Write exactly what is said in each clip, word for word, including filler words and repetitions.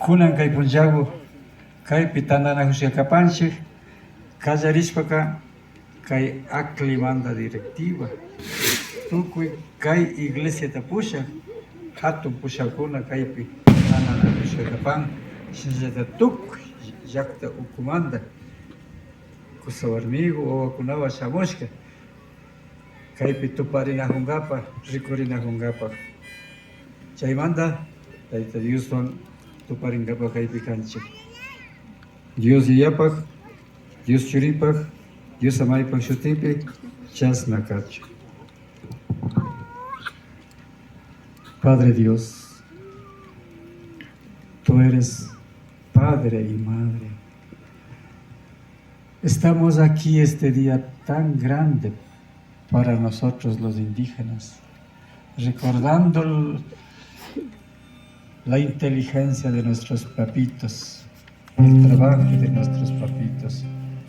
Kunan kay punllagu kaypi tantanakushka kapanchik, kallarishpaka kay aklimanta directiva, tukuy kay iglesiata pushak, hatun pushakkuna kaypi tantanakushka kapan, shinallata tukuy llakta ukumanta kusa warmigu wawakunawan shamushka. Kaypi tuparinakunkapak, rikurinakunkapak. Chaymanta Tayta Dioswan tuparinkapak kaypi kanchik. Dios Yayapak, Dios Churipak, Dios Amaypak shutipi chashna kachun. Padre Dios, tú eres Padre y Madre. Estamos aquí este día tan grande para nosotros los indígenas, recordando el- la inteligencia de nuestros papitos, el trabajo de nuestros papitos.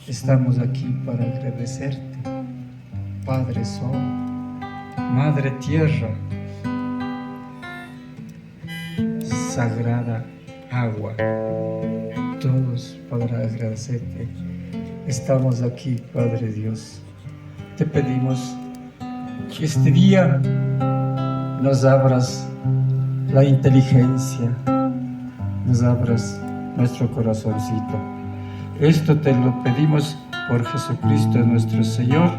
Estamos aquí para agradecerte, Padre Sol, Madre Tierra, Sagrada Agua. Todos para agradecerte. Estamos aquí, Padre Dios. Te pedimos que este día nos abras la inteligencia, nos abras nuestro corazoncito. Esto te lo pedimos por Jesucristo nuestro Señor.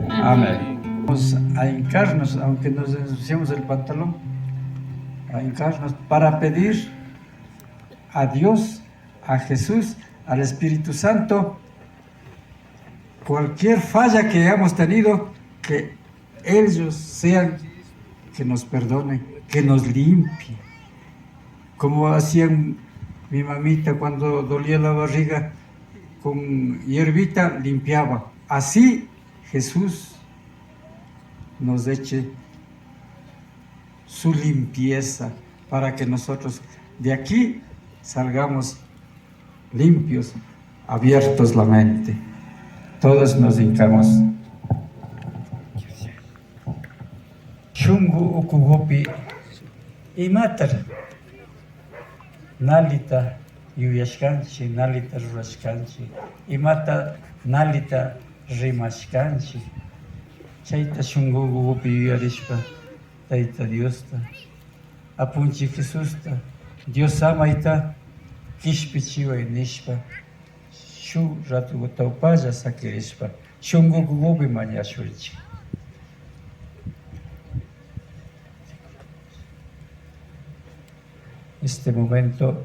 Amén. Vamos a hincarnos, aunque nos ensuciemos el pantalón, a hincarnos para pedir a Dios, a Jesús, al Espíritu Santo, cualquier falla que hayamos tenido, que ellos sean, que nos perdonen, que nos limpien. Como hacían mi mamita cuando dolía la barriga, con hierbita limpiaba. Así Jesús nos eche su limpieza para que nosotros de aquí salgamos limpios, abiertos la mente. Todos nos hincamos. Shunku ukukupi imatar nalita yuyashkanchik, nalita rurashkanchik, imata nalita rimashkanchik, chayta shunku ukukupi yuyarishpa Tayta Diosta, Apunchik Jesusta, Dios Amayta kishpichiway nishpa, shuk ratukuta upalla sakirishpa, shunku ukukupi mañashunchik. Este momento,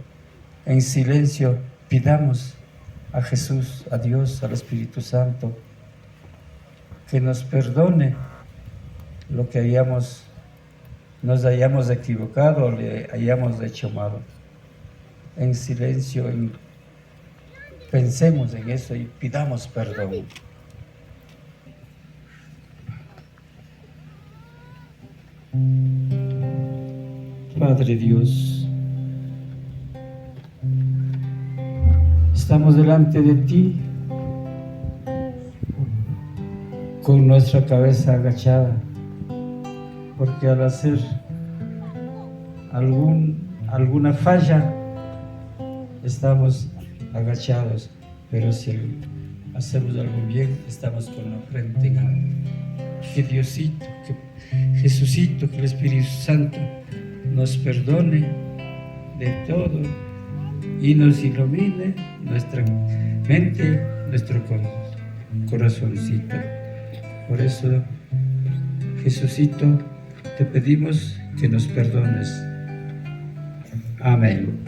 en silencio, pidamos a Jesús, a Dios, al Espíritu Santo, que nos perdone lo que hayamos, nos hayamos equivocado o le hayamos hecho mal. En silencio, en- pensemos en eso y pidamos perdón. Padre Dios, estamos delante de ti con nuestra cabeza agachada, porque al hacer algún, alguna falla, estamos agachados, pero si hacemos algo bien, estamos con la frente en alto. Que Diosito, que Jesucito, que el Espíritu Santo nos perdone de todo y nos ilumine nuestra mente, nuestro cor- corazoncito. Por eso, Jesucito, te pedimos que nos perdones. Amén.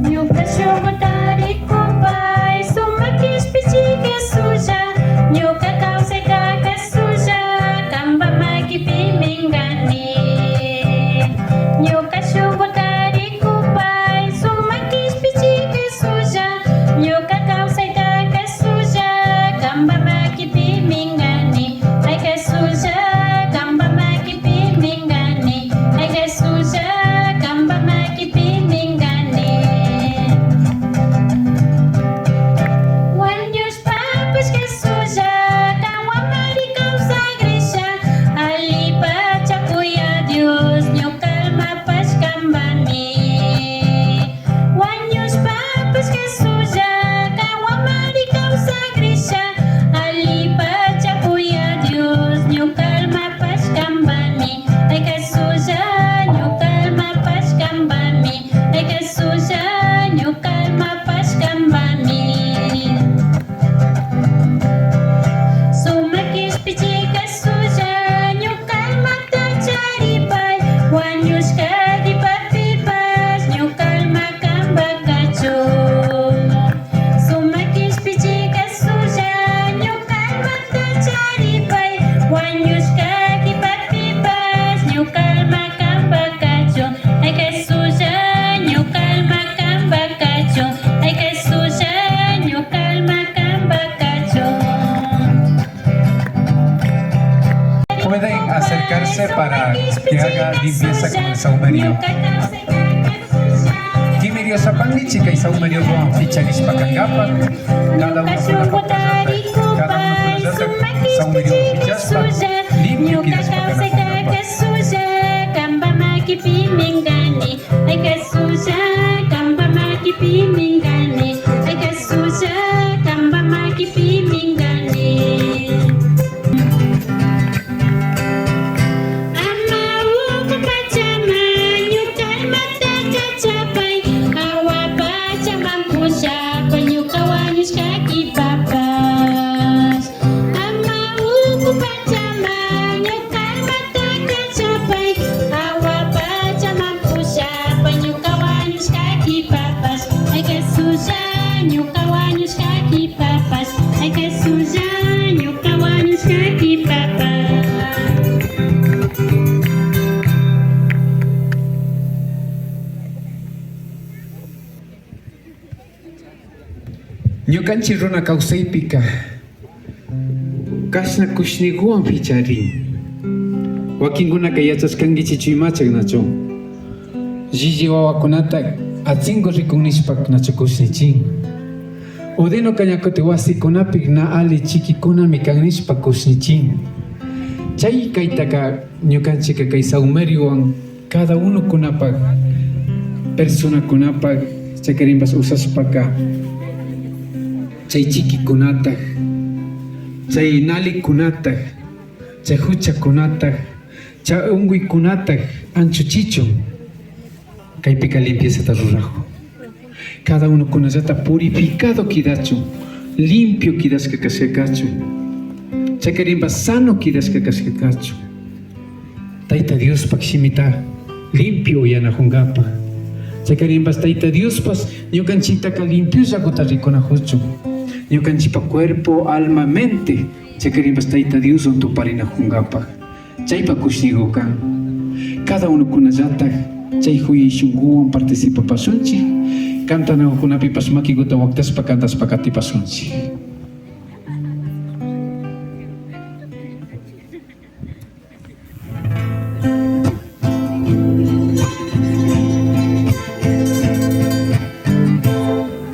Ñuka shunkuta rikupay, sumak kishpichik Jesulla, ñuka kawsayka Jesulla, kanpa makipimi kani. Ñuka shunkuta rikupay, sumak kishpichik Jesulla, ñuka kawsayta Jesulla, kanpa makipimi kani. Ay Jesulla, kanpa makipimi Para que haga limpieza con el saumerio. Kimirioshapankichik kay saumeriowan picharishpa kankapak. Cada uno saumeriowan pichashpa limpio kidashpa kankapak. Ay kasulla, kanpa makipimi kani. Ay kasulla, kanpa makipimi kani. Ama uku pachama ñuka almata kachapay, hawa pachaman pushapay ñuka wañushka kipapash. Ama uku pachama ñuka almata kachapay, hawa pachaman pushapay ñuka wañushka kipapash. Ay kasulla, ñuka wañushka kipapash. Ay kasulla, ñuka wañushka kipapash. Ñukanchik runa kawsaypika kashna kushniguwan picharin. Wakinkunaka yachashkankichichu imachak nachu? Llilli wawakunata atsinku rikun nishpa nachu kushnichin? O de no kañakuti wasikunapi na alli chikikunami kan nishpa kushnichin. Chay kaytaka ñukanchikka kay saumeriowan cada unokunapak, personakunapak, chaykarinpash usashpaka, chay chikikunatak, chay nalikunatak, chay huchakunatak, chay unkuykunatak anchuchichun. Kaypika limpiezata rurajun. Cada unokunallata purificado kidachun, limpio kidashka kashka kachun. Chaykarinpash sano kidashka kashka kachun. Tayta Diospak shimita limpio uyanajunkapak. Chaykarinpash Tayta Diospash ñukanchiktaka limpiollaguta rikunajuchun. Ñukanchikpa cuerpo, alma, mente, chaykarinpash Tayta Dioswan tuparinajunkapak. Chaypa kushnigu kan. Cada unokunallatak chay juyay shunkuwan participapashunchik. Cantanakunapipash makiguta waktashpa cantashpa katipashunchik.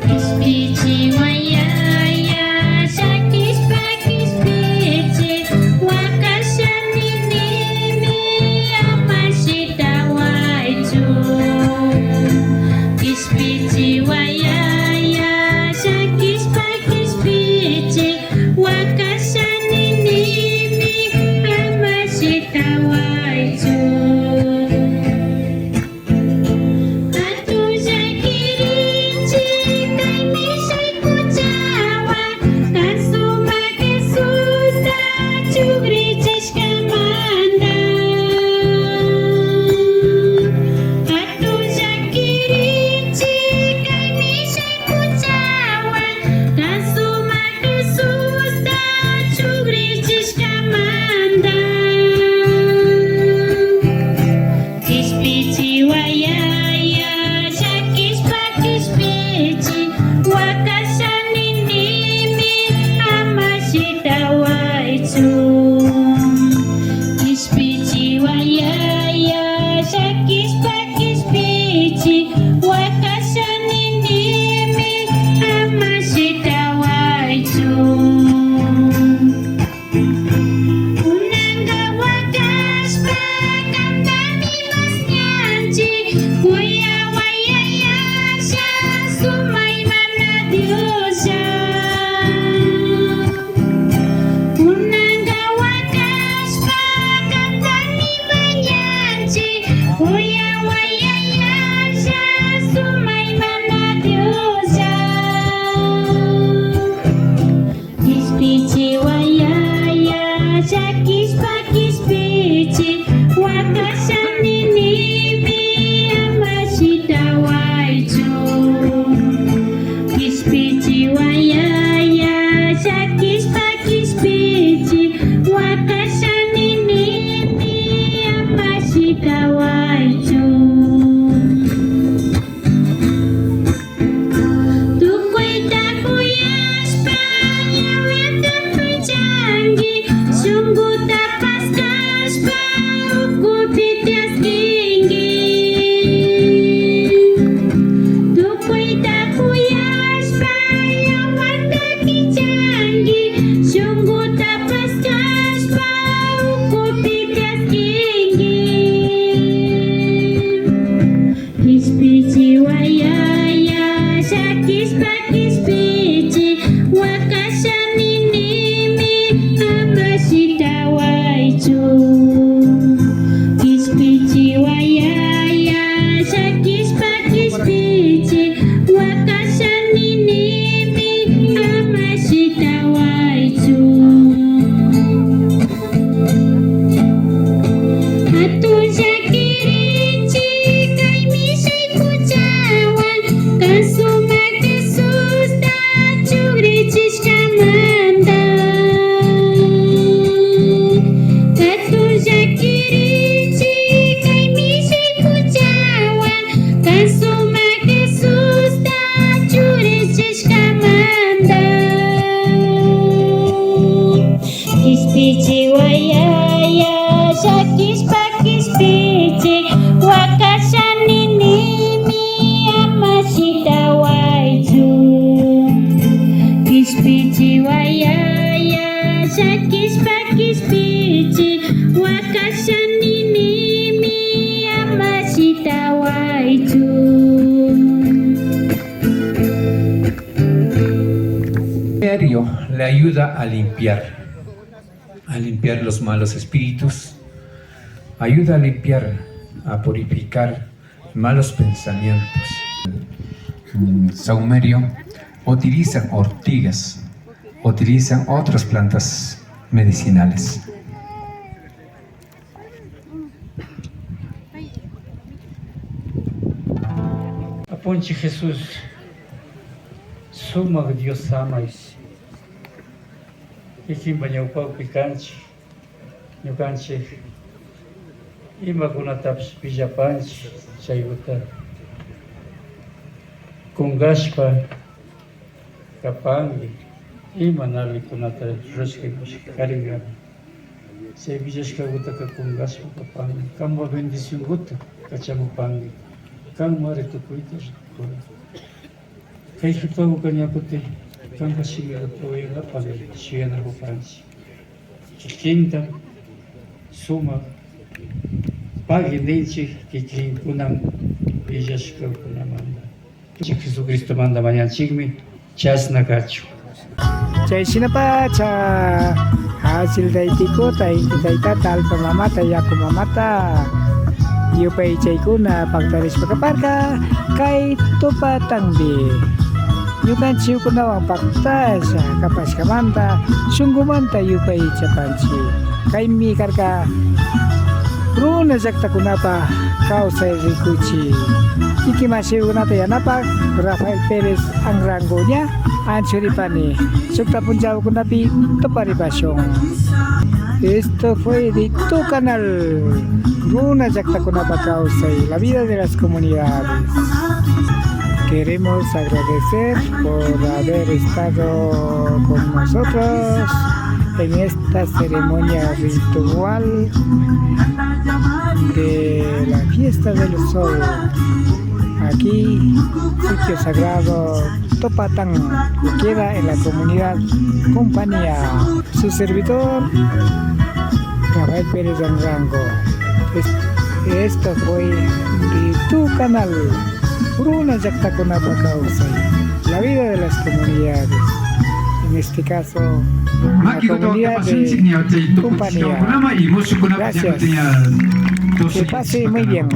Kishpichiway yaya, llakishpa kishpichi, wakasha ninimi, ama shitawaychu. Kishpichiway yaya, llakishpa kishpichi. Ayuda a limpiar, a limpiar los malos espíritus, ayuda a limpiar, a purificar malos pensamientos. Mm, Saumerio utilizan ortigas, utilizan otras plantas medicinales. Apunchik Jesús, sumak Dios Amay, kikinpa ñawpakpi kanchik, ñukanchik imakunatapish willapanchik, chaykuta kunkashpa kapanki, ima na allikunata rurashkakushka karinkami. Chay willashkakutaka kunkashpa kapanki, kanpa bendicionkuta kachamupanki, kanmari tukuyta rikukuna. Kay hipakuka ña kutin kanpa shimikuta uyankapak shuyanakupanchik. Kikinta sumak pagui ninchik kikinkunan willashkakunamanta. Jesucristomanta mañanchikmi, chashna kachun. Chayshinapacha achil taytikuta, inti taytata, allpa mamata, yaku mamata, yupaychaykuna paktarishpa kaparka kay Tupatanpi. Ñukanchikkunawan paktalla kapashkamanta shunkumanta yupaychapanchik. Kaymi karka runa llaktakunapa kawsay rikuchik. Kikin mashikunata yanapak Rafael Pérez Anrango ña anchuripani. Shukta punchawkunapi tuparipashun. Esto fue de tu canal, Runa Llaktakunapa Kawsay, la vida de las comunidades. Queremos agradecer por haber estado con nosotros en esta ceremonia ritual de la fiesta del sol. Aquí, sitio sagrado Topatán, que queda en la comunidad Compañía. Su servidor, Rafael Pérez Anrango. Es- Esto fue de tu canal, Runa Llaktakunapa Kawsay, la vida de las comunidades. En este caso, la comunidad de Compañía. Gracias. Que pase muy bien.